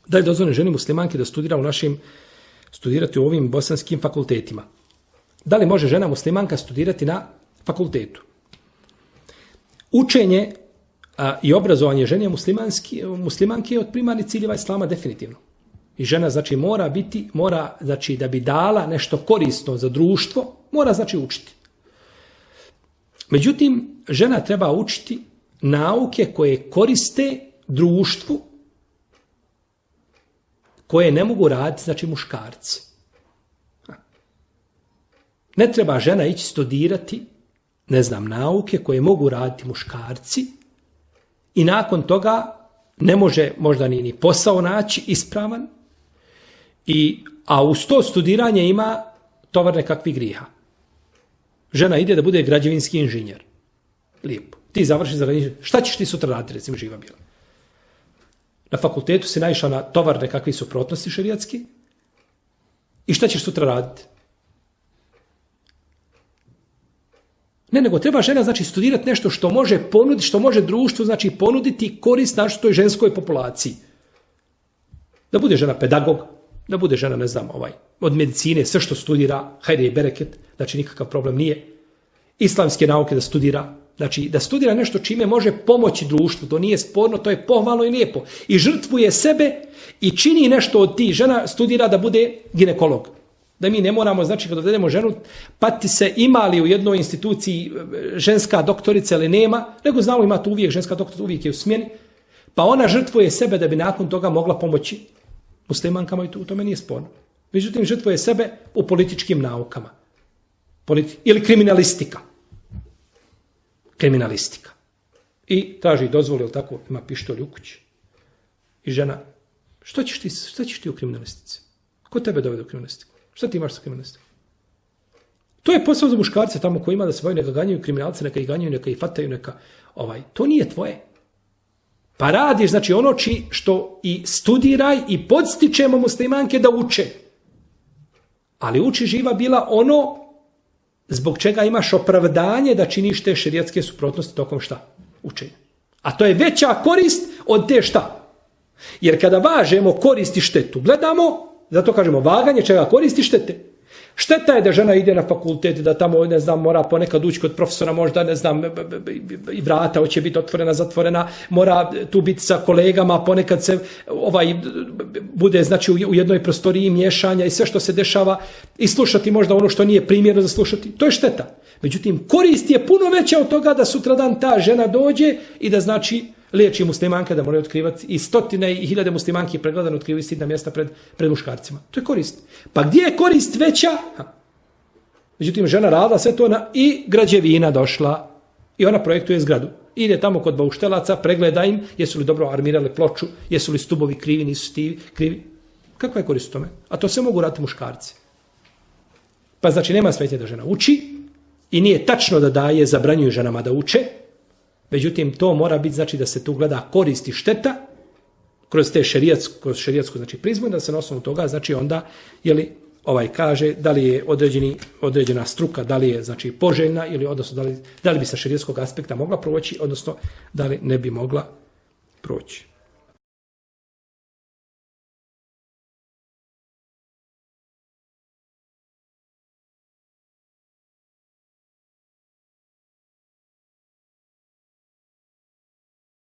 Da je dozvoljeno ženi muslimanke da studirati u ovim bosanskim fakultetima? Da li može žena muslimanka studirati na fakultetu? Učenje i obrazovanje žene muslimanke je od primarnih ciljeva islama definitivno. I žena znači mora znači da bi dala nešto korisno za društvo, mora znači učiti. Međutim, žena treba učiti nauke koje koriste društvu, koje ne mogu raditi, znači muškarci. Ne treba žena ići studirati, nauke koje mogu raditi muškarci i nakon toga ne može možda ni posao naći ispravan, a uz to studiranje ima tovar nekakvih grijeha. Žena ide da bude građevinski inženjer. Lijepo. Ti završiš za građevinski. Šta ćeš ti sutra raditi, recimo živa bila? Na fakultetu si naišao na tovar nekakvih suprotnosti šerijatski i šta ćeš sutra raditi? Nego treba žena znači studirati nešto što može ponuditi, što može društvu znači ponuditi korist našoj toj ženskoj populaciji. Da bude žena pedagog, da bude žena, od medicine, sve što studira, hajde i bereket, znači nikakav problem nije. Islamske nauke da studira, znači da studira nešto čime može pomoći društvu, to nije sporno, to je pohvalno i lijepo. I žrtvuje sebe i čini nešto od tih. Žena studira da bude ginekolog. Da mi ne moramo, znači kada dovedemo ženu, pati se ima li u jednoj instituciji ženska doktorica ili nema, nego znamo ima tu uvijek ženska doktorica, uvijek je u smjeni, pa ona žrtvuje sebe da bi nakon toga mogla pomoći muslimankama i u tome nije sporno. Međutim, žrtvuje sebe u političkim naukama. Ili kriminalistika. I traži dozvolu, ili tako, ima pištolj u kući. I žena, šta ćeš ti u kriminalistici? Ko tebe dovede u kriminalistiku? Šta ti imaš sa kriminalistikom? To je posao za muškarce tamo koji ima da se boju, neka ganjaju kriminalce, neka ih ganjaju, neka ih fataju, to nije tvoje. Pa radiš, znači ono što i studiraj i podstičemo muslimanke da uče. Ali uči živa bila ono zbog čega imaš opravdanje da činiš te šerijatske suprotnosti tokom šta? Učenja. A to je veća korist od te šta? Jer kada važemo korist i štetu, gledamo, zato kažemo vaganje čega koristi štete. Šteta je da žena ide na fakultet, da tamo, mora ponekad ući kod profesora, možda, i vrata hoće biti otvorena, zatvorena, mora tu biti sa kolegama, ponekad se bude, znači, u jednoj prostoriji miješanja i sve što se dešava i slušati možda ono što nije primjerno za slušati. To je šteta. Međutim, korist je puno veća od toga da sutradan ta žena dođe i da, znači, liječi muslimanke, da moraju otkrivati i stotine i hiljade muslimanki pregledano otkrivaju stidna mjesta pred muškarcima. To je korist. Pa gdje je korist veća? Međutim, žena radila sve to i građevina došla i ona projektuje zgradu. Ide tamo kod bauštelaca, pregleda im jesu li dobro armirali ploču, jesu li stubovi krivi, nisu krivi. Kakva je korist u tome? A to sve mogu raditi muškarci. Pa znači nema smetnje da žena uči i nije tačno da zabranjuju ženama da uče. Međutim, to mora biti, znači, da se tu gleda korist i šteta kroz šerijatsku, znači, prizmu, da se na osnovu toga, znači, onda, kaže da li je određena struka, da li je, znači, poželjna, ili, odnosno, da li bi sa šerijatskog aspekta mogla proći, odnosno, da li ne bi mogla proći.